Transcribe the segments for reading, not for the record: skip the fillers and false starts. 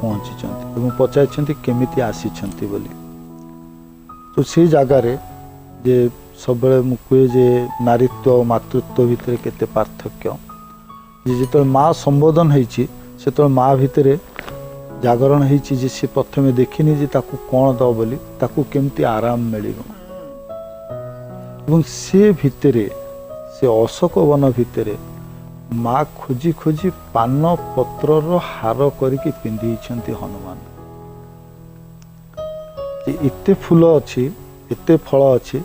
ପହଞ୍ଚିଛନ୍ତି ଏବଂ ପଚାରିଛନ୍ତି କେମିତି ଆସିଛନ୍ତି ବୋଲି। ତ ସେ ଜାଗାରେ ଯେ ସବୁବେଳେ ମୁଁ କୁହେ ଯେ ନାରୀତ୍ୱ ଆଉ ମାତୃତ୍ୱ ଭିତରେ କେତେ ପାର୍ଥକ୍ୟ, ଯେ ଯେତେବେଳେ ମା ସମ୍ବୋଧନ ହେଇଛି, ସେତେବେଳେ ମା ଭିତରେ ଜାଗରଣ ହେଇଛି ଯେ ସେ ପ୍ରଥମେ ଦେଖିନି ଯେ ତାକୁ କ'ଣ ଦେବ ବୋଲି, ତାକୁ କେମିତି ଆରାମ ମିଳିବ। ଏବଂ ସେ ଭିତରେ, ସେ ଅଶୋକ ବନ ଭିତରେ ମା ଖୋଜି ଖୋଜି ପାନ ପତ୍ରର ହାର କରିକି ପିନ୍ଧେଇଛନ୍ତି ହନୁମାନ। ଯେ ଏତେ ଫୁଲ ଅଛି, ଏତେ ଫଳ ଅଛି,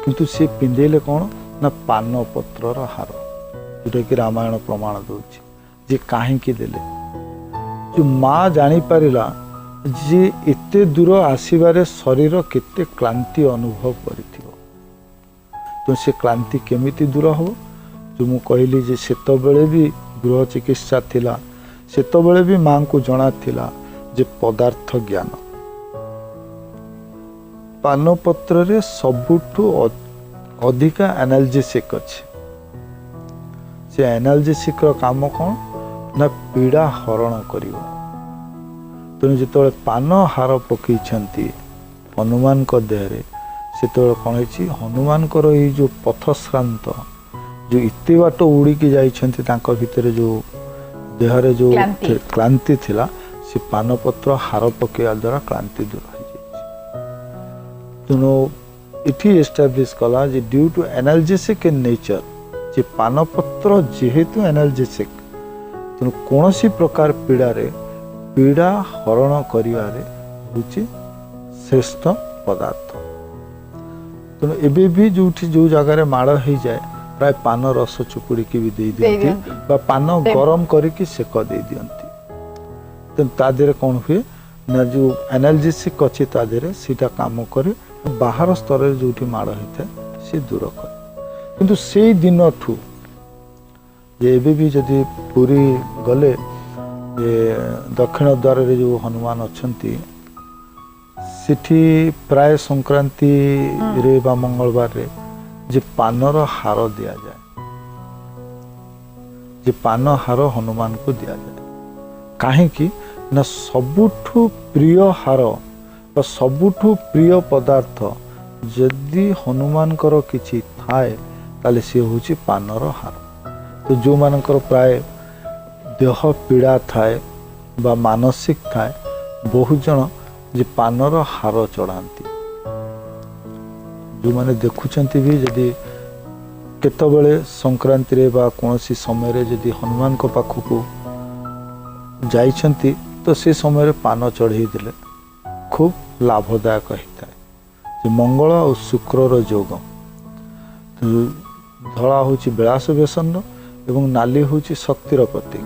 କିନ୍ତୁ ସେ ପିନ୍ଧେଇଲେ କ'ଣ ନା ପାନ ପତ୍ରର ହାର, ଯେଉଁଟାକି ରାମାୟଣ ପ୍ରମାଣ ଦେଉଛି ଯେ କାହିଁକି ଦେଲେ। ଯେଉଁ ମା ଜାଣିପାରିଲା ଯେ ଏତେ ଦୂର ଆସିବାରେ ଶରୀର କେତେ କ୍ଳାନ୍ତି ଅନୁଭବ କରିଥିବ, ତ ସେ କ୍ଳାନ୍ତି କେମିତି ଦୂର ହେବ? ଯେଉଁ ମୁଁ କହିଲି ଯେ ସେତେବେଳେ ବି ଗୃହ ଚିକିତ୍ସା ଥିଲା, ସେତେବେଳେ ବି ମାଙ୍କୁ ଜଣା ଥିଲା ଯେ ପଦାର୍ଥ ଜ୍ଞାନ। ପାନପତ୍ରରେ ସବୁଠୁ ଅଧିକା ଆନାଲଜେସିକ୍ ଅଛି। ସେ ଆନାଲଜେସିକ୍ର କାମ କ'ଣ ନା ପୀଡ଼ା ହରଣ କରିବ। ତେଣୁ ଯେତେବେଳେ ପାନ ହାର ପକେଇଛନ୍ତି ହନୁମାନଙ୍କ ଦେହରେ, ସେତେବେଳେ କ'ଣ ହେଇଛି? ହନୁମାନଙ୍କର ଏଇ ଯେଉଁ ପଥଶ୍ରାନ୍ତ, ଯେଉଁ ଏତେ ବାଟ ଉଡ଼ିକି ଯାଇଛନ୍ତି, ତାଙ୍କ ଭିତରେ ଯେଉଁ ଦେହରେ ଯେଉଁ କ୍ଳାନ୍ତି। କ୍ଳାନ୍ତି ଥିଲା, ସେ ପାନପତ୍ର ହାର ପକେଇବା ଦ୍ୱାରା କ୍ଳାନ୍ତି ଦୂର ହେଇଯାଇଛି। ତେଣୁ ଏଠି ଏଷ୍ଟାବ୍ଲିଶ କଲା ଯେ due to analgesic in nature, ଯେ ପାନପତ୍ର ଯେହେତୁ ଆନାଲଜେସିକ୍, ତେଣୁ କୌଣସି ପ୍ରକାର ପୀଡ଼ାରେ ପୀଡ଼ା ହରଣ କରିବାରେ ହେଉଛି ଶ୍ରେଷ୍ଠ ପଦାର୍ଥ। ତେଣୁ ଏବେ ବି ଯେଉଁଠି ଯେଉଁ ଜାଗାରେ ମାଡ଼ ହେଇଯାଏ, ପ୍ରାୟ ପାନ ରସ ଚୁପୁଡ଼ିକି ବି ଦେଇ ଦିଅନ୍ତି ଦିଅନ୍ତି। ବା ପାନ ଗରମ କରିକି ସେକ ଦେଇ ଦିଅନ୍ତି। ତେଣୁ ତା ଦେହରେ କ'ଣ ହୁଏ ନା ଯେଉଁ ଆନାଲଜେସିକ୍ ଅଛି ତା ଦେହରେ, ସେଇଟା କାମ କରେ। ବାହାର ସ୍ତରରେ ଯେଉଁଠି ମାଡ଼ ହେଇଥାଏ, ସେ ଦୂର କରେ। କିନ୍ତୁ ସେଇ ଦିନଠୁ ଯେ ଏବେ ବି ଯଦି ପୁରୀ ଗଲେ, ଯେ ଦକ୍ଷିଣ ଦ୍ୱାରରେ ଯେଉଁ ହନୁମାନ ଅଛନ୍ତି, ସେଠି ପ୍ରାୟ ସଂକ୍ରାନ୍ତିରେ ବା ମଙ୍ଗଳବାରରେ ଯେ ପାନର ହାର ଦିଆଯାଏ, ଯେ ପାନ ହାର ହନୁମାନଙ୍କୁ ଦିଆଯାଏ। କାହିଁକି ନା ସବୁଠୁ ପ୍ରିୟ ହାର ବା ସବୁଠୁ ପ୍ରିୟ ପଦାର୍ଥ ଯଦି ହନୁମାନଙ୍କର କିଛି ଥାଏ, ତାହେଲେ ସିଏ ହେଉଛି ପାନର ହାର। ତ ଯେଉଁମାନଙ୍କର ପ୍ରାୟ ଦେହ ପୀଡ଼ା ଥାଏ ବା ମାନସିକ ଥାଏ, ବହୁତ ଜଣ ଯେ ପାନର ହାର ଚଢ଼ାନ୍ତି। ଯେଉଁମାନେ ଦେଖୁଛନ୍ତି ବି, ଯଦି କେତେବେଳେ ସଂକ୍ରାନ୍ତିରେ ବା କୌଣସି ସମୟରେ ଯଦି ହନୁମାନଙ୍କ ପାଖକୁ ଯାଇଛନ୍ତି, ତ ସେ ସମୟରେ ପାନ ଚଢ଼େଇ ଦେଲେ ଖୁବ୍ ଲାଭଦାୟକ ହେଇଥାଏ। ଯେ ମଙ୍ଗଳ ଆଉ ଶୁକ୍ରର ଯୋଗ, ତ ଧଳା ହେଉଛି ବିଳାସ ବ୍ୟସନର ଏବଂ ନାଲି ହେଉଛି ଶକ୍ତିର ପ୍ରତୀକ।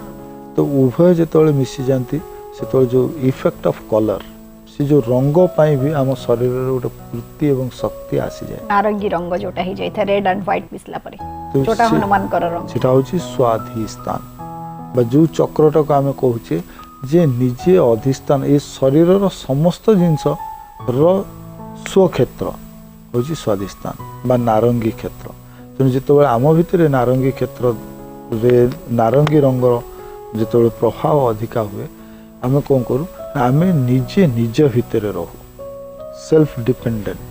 ତ ଉଭୟ ଯେତେବେଳେ ମିଶିଯାଆନ୍ତି, ସେତେବେଳେ ଯେଉଁ ଇଫେକ୍ଟ ଅଫ୍ କଲର୍, ସେ ଯେଉଁ ରଙ୍ଗ ପାଇଁ ବି ଆମ ଶରୀରରେ ଗୋଟେ ଫୂର୍ତ୍ତି ଏବଂ ଶକ୍ତି ଆସିଯାଏ। ନାରଙ୍ଗୀ ରଙ୍ଗ ଯୋଉଟା ହେଇଯାଇଥାଏ ରେଡ୍ ଆଣ୍ଡ ହ୍ୱାଇଟ୍ ମିଶିଲା ପରେ, ତ ଯୋଉଟା ହନୁମାନଙ୍କର ରଙ୍ଗ। ସେଟା ହେଉଛି ସ୍ୱାଧିଷ୍ଠାନ ବା ଯେଉଁ ଚକ୍ରଟାକୁ ଆମେ କହୁଛେ ଯେ ନିଜେ ଅଧିଷ୍ଠାନ, ଏ ଶରୀରର ସମସ୍ତ ଜିନିଷର ସ୍ୱକ୍ଷେତ୍ର ହେଉଛି ସ୍ୱାଧିଷ୍ଠାନ ବା ନାରଙ୍ଗୀ କ୍ଷେତ୍ର। ତେଣୁ ଯେତେବେଳେ ଆମ ଭିତରେ ନାରଙ୍ଗୀ କ୍ଷେତ୍ରରେ ନାରଙ୍ଗୀ ରଙ୍ଗର ଯେତେବେଳେ ପ୍ରଭାବ ଅଧିକା ହୁଏ, ଆମେ କ'ଣ କରୁ ନା ଆମେ ନିଜେ ନିଜ ଭିତରେ ରହୁ, ସେଲ୍ଫ ଡିପେଣ୍ଡେଣ୍ଟ।